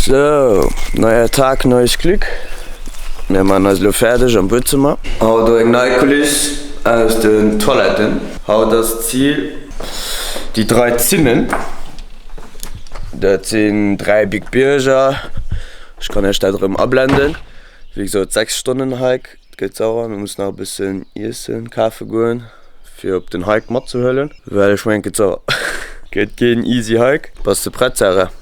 Sou, neuer Tag, neues Glück. Mir maachen eis elo fäerdeg am Buedzëmmer. Haut och eng nei Kuliss aus den Toiletten. Haut ass d'Zil déi 3 Zinnen. Dat sinn 3 Big Bierger. Ech kann iech dat erëm ablenden. Wéi gesot 6 Stonnen Hike. Et gëtt sauer, mir mussen nach e bëssen Iessen kafe goen fir op den Hike matzehuelen, well ech mengen et gëtt sauer. Gëtt keen easy Hike. Bass de prett Sarah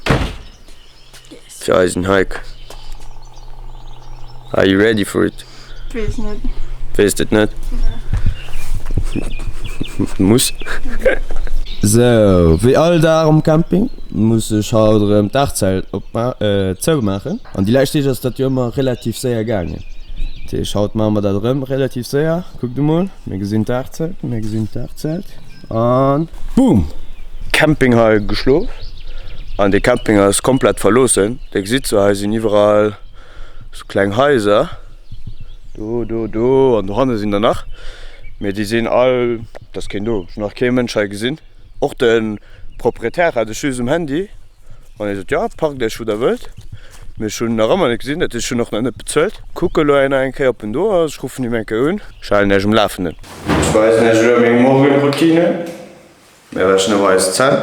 fir eisen Hike? Are you ready for it? Weess net. Weess et net? Muss. Sou, wéi all Dag um Camping muss ech haut erëm d'Daachzelt zoumaachen. An déi lescht Deeg ass dat jo ëmmer relativ séier gaangen. Dat heescht, haut maache mer dat erëm relativ séier. Kuckt emol, mir gesinn d'Daachzelt, mir gesinn d'Daachzelt an boom! Camping hei geschlof an dee Camping ass komplett verloossen. Dir gesitt sou, hei sinn iwwerall sou kleng Haiser, do, do, do an dohanne sinn der nach, mee déi sinn all, et ass keen do, ech hunn nach kee Mënsch hei gesinn. Och de Proprietär hat ech just um Handy. An hie sot, jo, parkt iech wou der wëllt. Mee ech hunn en nach ëmmer net gesinn, dat heescht ech hunn och nach net bezuelt. Kucke elo nach eng Kéier, ob en do ass. Ech ruffen him eng Kéier un. Ech halen iech um Lafenden. Ech weisen iech elo meng Morgenroutine. Mir wäschen elo eis Zänn.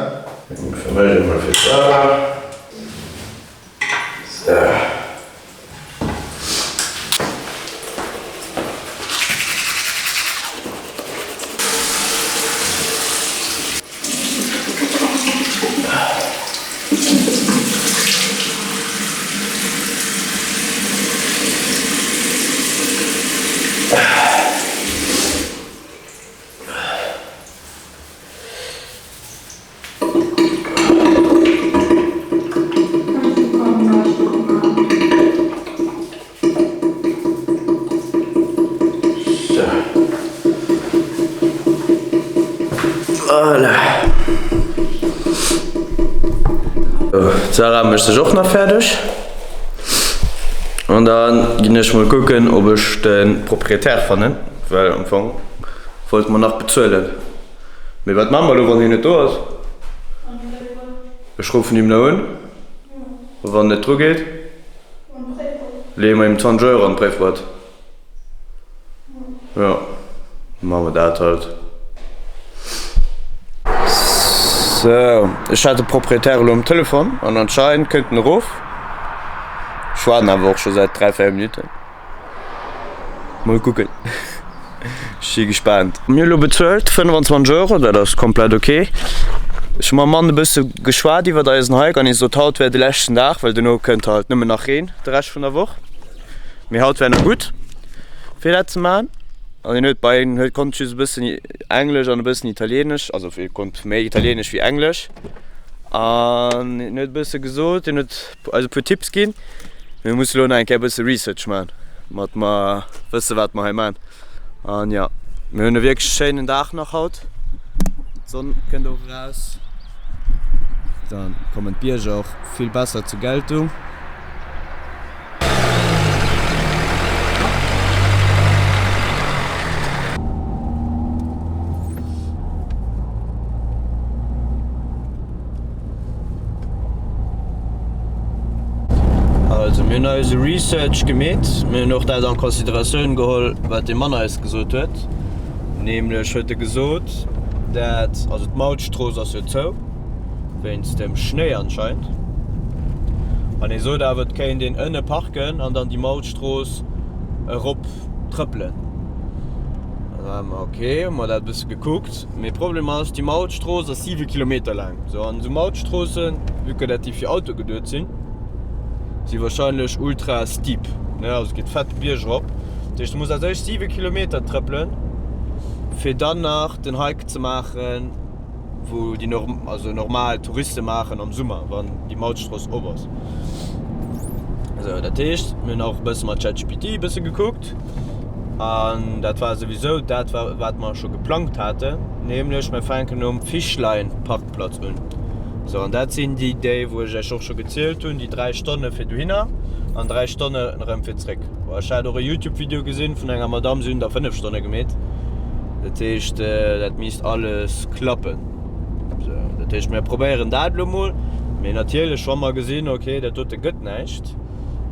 Eemol fir mech, eemol fir d'Sarah. Sou. Voilà. D'Sarah mécht sech och nach fäerdeg. An da ginn ech mol kucken, ob ech de Proprietär fannen, well am Fong wollte mer nach bezuelen. Mee wat maache mer elo, wann hien net do ass? Ech ruffen him elo un. A wann en net dru geet, leeë mer him 20 Euro an d'Bréifboîte. Jo, maache mer dat halt. Sou, ech hat de Proprietär elo um Telefon an anscheinend kënnt en erof. Ech waarden awer och scho säit 3, 4 Minutten. Mol kucken. Ech si gespaant. Mir hu lo bezuelt, 25 Euro, dat ass komplett ok. Ech hu mam Mann e bësse geschwat iwwert eisen Hike an hie sot, haut wär de leschten Dag, well dono kënnt halt nëmmen nach Reen de Rescht vun der Woch. Mee haut wär nach gutt fir dat ze man. An hien huet bei hien huet konnt just e bëssen Englesch an e bëssen Italienesch, also hie konnt méi Italienesch wéi Englesch. An hien huet e bësse gesot, hien huet eis e puer Tipps ginn. Mir musse lo nach eng Kéier e bësse Research man, mat mer wësse wat mer hei man. An jo, mir hunn e wierklech schéinen Dag nach haut. D'Sonn kënnt och eraus. Dann kommen d'Bierger och vill besser zur Geltung. Also mir hunn eise Research gemeet. Mir hunn och dat en Consideratioun geholl, wat dee Mann eis gesot huet. Nämlech huet e gesot, dat, also d'Mautstrooss ass jo zou, wéinst dem Schnéi anscheinend. An hie sot awer, et kéint een ënne parken an dann déi Mautstrooss erop trëppelen. Da war mer ok, hu mer dat e bësse gekuckt. Mee Problem ass, déi Mautstrooss ass 7 Kilometer laang. Sou, an esou Mautstroossen, vue que dat déi fir Auto geduet sinn, si wahrscheinlech ultra steep, ne, also et geet fett de Bierg erop. Dat heescht, du muss als éischt 7 Kilometer trëppelen, fir dann nach den Hike ze maachen, wou déi also normal Touriste maachen am Summer, wann déi Mautstrooss op ass. Sou, dat heescht, mir hunn och e bësse mat ChatGPT e bësse gekuckt. An dat war souwisou dat, wat mer scho geplangt haten, nämlech mir fänken um Fischlein-Parkplatz un. Sou, an dat sinn déi, déi wou ech iech och scho gezielt hunn, déi 3 Stonne fir dohinner an 3 Stonne erëm fir zréck. Bon, ech hat och e Youtube-Video gesinn vun enger Madamm, si hunn der 5 Stonne gemeet. Dat heescht, dat misst alles klappen. Sou, dat heescht, mir probéieren dat elo mol. Mee natierlech, wa mer gesinn, ok, dat dote gëtt näischt,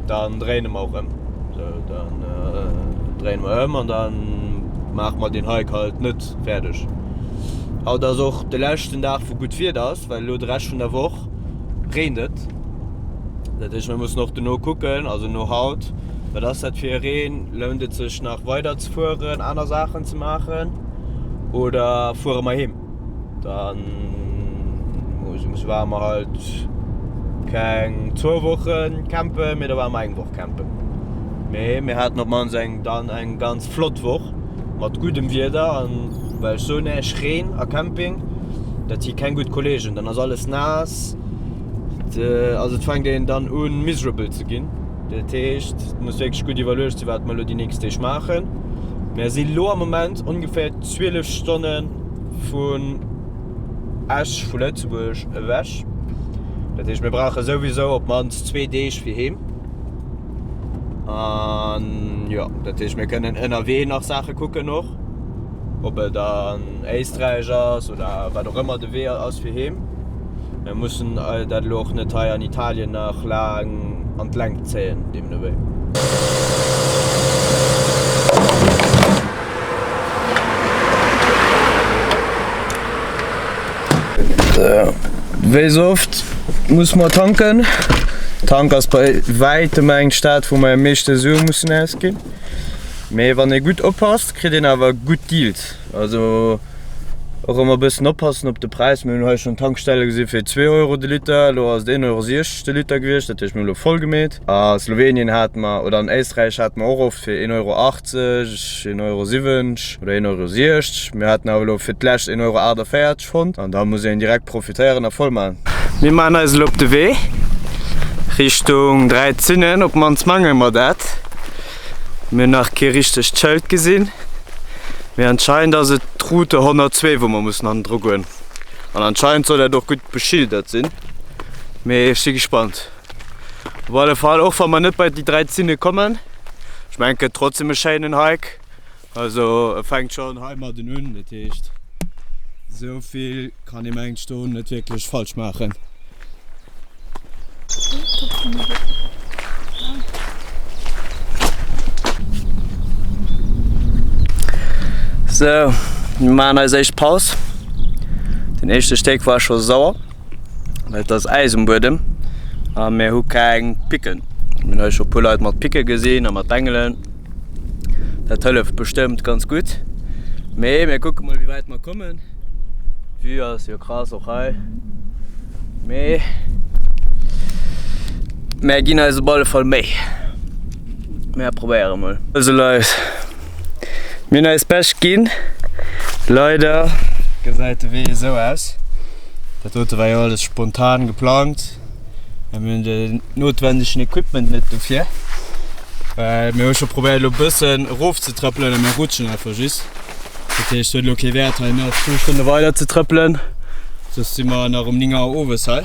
dann dréine mer och ëm. Sou, dann dréine mer ëm an da maache mer deen Hike halt net fäerdeg. Haut ass och de leschten Dag, wou gutt Wieder ass, well elo de Rescht vun der Woch reent et. Dat heescht, mir mussen och dono kucken, also no haut, wat ass dat fir e Reen? Lount et sech nach weider ze fueren, aner Saachen ze maachen oder fuere mer heem? Dann ware mer halt keng zwou Woche campen, mee da ware mer eng Woch campen. Mee mir haten op d'mannst eng dann eng ganz flott Woch mat guddem Wieder an well ech soen Iech, Reen a Camping, dat si keng gutt Kolleegen. Dann ass alles naass, also et fänkt een dann u miserable ze ginn. Dat heescht, et muss wierklech gutt iwwerluecht sinn, wat mer elo déi nächst Deeg maachen. Mir si lo am Moment ongeféier 12 Stonne vun Esch, vu Lëtzebuerg ewech. Dat heescht, mir brauche souwisou op d'mannst zwee Deeg fir heem. An jo, dat heescht, mir kënnen ënnerwee nach Saache kucken och, ob et an Éisträich ass oder wat och ëmmer de Wee ass fir heem. Mir mussen dat elo och net hei an Italien nach laang an d'Längt zéien, deemno wéi. Wéi sou oft musse mer tanken. Tank ass bei wäitem eng Stad wou mer am meeschte Sue mussen ausginn. Mee wann ee gutt oppasst kritt een awer gutt Deals. Also och ëmmer e bëssen oppassen op de Präis. Mir hunn hei schonn Tankstelle gesi fir 2 Euro de Liter, elo ass et 1,60 Euro de Liter gewiescht, dat heescht mir hu lo voll gemeet. A Slowenien hate mer, oder an Éisträich hate mer och oft fir 1,80 Euro, 1,70 Euro oder 1,60 Euro. Mir haten awer elo fir d'lescht 1,48 Euro fonnt an da muss een direkt profitéieren a voll maachen. Mir maachen eis elo op de Wee Richtung 3 Zinnen, op d'mannst menge mer dat. Mir hunn nach kee richtegt Schëld gesinn, mee anscheinend ass et d'Route 102 wou mer mussen hannendru goen. An anscheinend soll dat och gutt beschildert sinn, mee ech si gespannt. Op alle Fall, och wa mer net bei déi 3 Zinne kommen, ech mengen et gëtt trotzdem e schéinen Hike. Also e fänkt schonn heimadden un, dat heescht esou vill kann ee mengt do net wierklech falsch maachen. Sou, mir maachen eis éischt Paus. Den éischte Stéck war scho sauer, well et ass Äis um Buedem a mir hu keng Picken. Mir hunn hei scho puer Leit mat Picke gesinn a mat Bengelen. Dat hëlleft bestëmmt ganz gutt. Mee mir kucke mol wéi wäit mer kommen. D'Vue ass jo krass och hei. Mee mär ginn eis op alle Fall Méi. Mär probéiere mol. Also Leit, mir hunn eist Bescht ginn. Leider gesäit de Wee esou aus. Dat dote war jo alles spontan geplangt. Mir hunn den notwendegen Equipment net dofir. Well mir hu scho probéiert elo bëssen erof ze trëppelen a mir rutschen einfach just. Dat heescht, et huet elo kee Wäert hei nach zwou Stonne weider ze trëppelen, soss si mer nach um 9 Auer owes hei.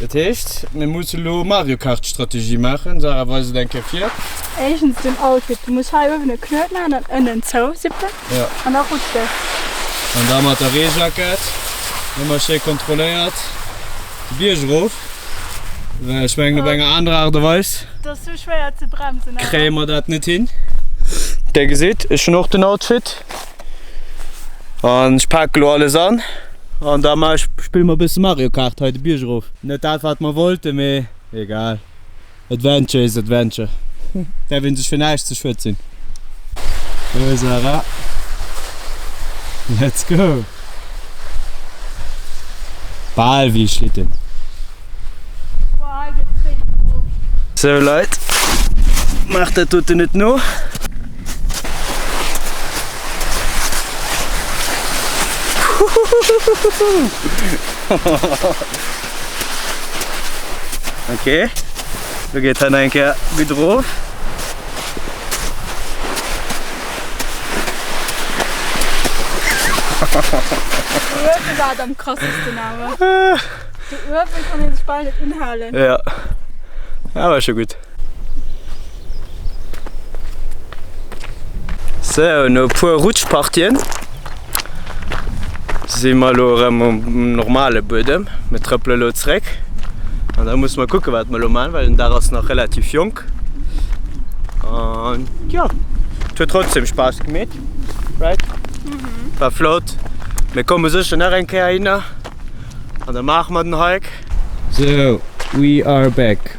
Dat heescht, mir musse elo Mario Kart Strategie maachen. Sarah, weis et eng Kéier vir. Éischtens den Outfit, du muss hei uewen e Knuet maachen an ënnen zousippen. Ja. An da rutscht de. An da mat der Reejackett, ëmmer schéi kontrolléiert, de Bierg erof. Well ech mengen op enger anerer Aart a Weis. Dat ass sou schwéier ze bremsen awer. Kréie mer dat net hin. Där gesitt, ech hunn och den Outfit. An ech pake lo alles an. An da ech, spille mer e bësse Mario Kart hei de Bierg erof. Net dat wat mer wollten, mee egal. Adventure is adventure. Däerf een sech fir näischt ze schued sinn. Go Sarah. Let's go. Bal wéi e Schlitten. Sou Leit, maacht dat doten net no. Ok, lo geet hei nach eng Kéier gutt erof. Do uewe war et am krassesten awer. Do uewe kann ee sech bal net unhalen. Ja, awer scho gutt. Sou, no e puer Rutschpartien. Si mer elo erëm um normale Buedem. Mir trëppele elo zeréck an da musse mer kucke wat mer elo man, well den Dag ass nach relativ jonk. An jo, et huet trotzdem Spaass gemeet, right? War flott. Mir komme sécher nach eng Kéier hinner an da maache mer den Hike. So, we are back.